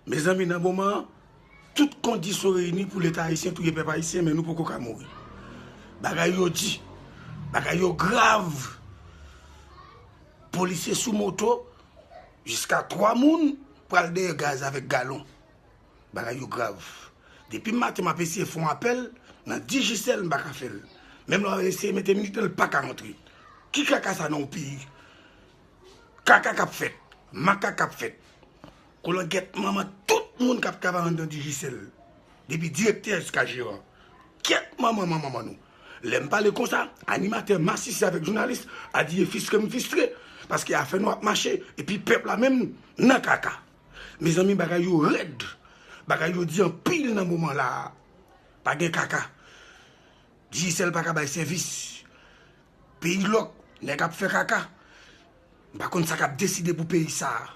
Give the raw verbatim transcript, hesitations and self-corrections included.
Mezanmi, nan moman an, tout kondisyon reyini pou Leta ayisyen touye pèp ayisyen, men nou poko ka mouri. Bagay yo di, bagay yo grav. Polisye sou moto, jiska twa moun pral dèyè gaz avèk galon. Bagay yo grav. Depi maten m ap eseye fè yon apèl nan Digicel, m pa ka fè l. Menm lè w eseye mete m li, l pa ka rantre. Ki kaka sa nan yon peyi? Kaka k ap fèt, makak k ap fèt. Kolangèt manman tout moun k ap travay anndan Digicel, depi direktè jiska jeran. Kyèt manman manman nou. Lè m pale konsa, animatè masisi avèk jounalis a di e fistre m fistre, paske afè nou ap mache, epi pèp la menm nan kaka. Mezanmi, bagay yo rèd. Bagay yo di anpil nan moman la a. Pa gen kaka. Digicel pa ka bay sèvis. Peyi lòk, nèg ap fè kaka. M pa konn sa k ap deside pou peyi sa a.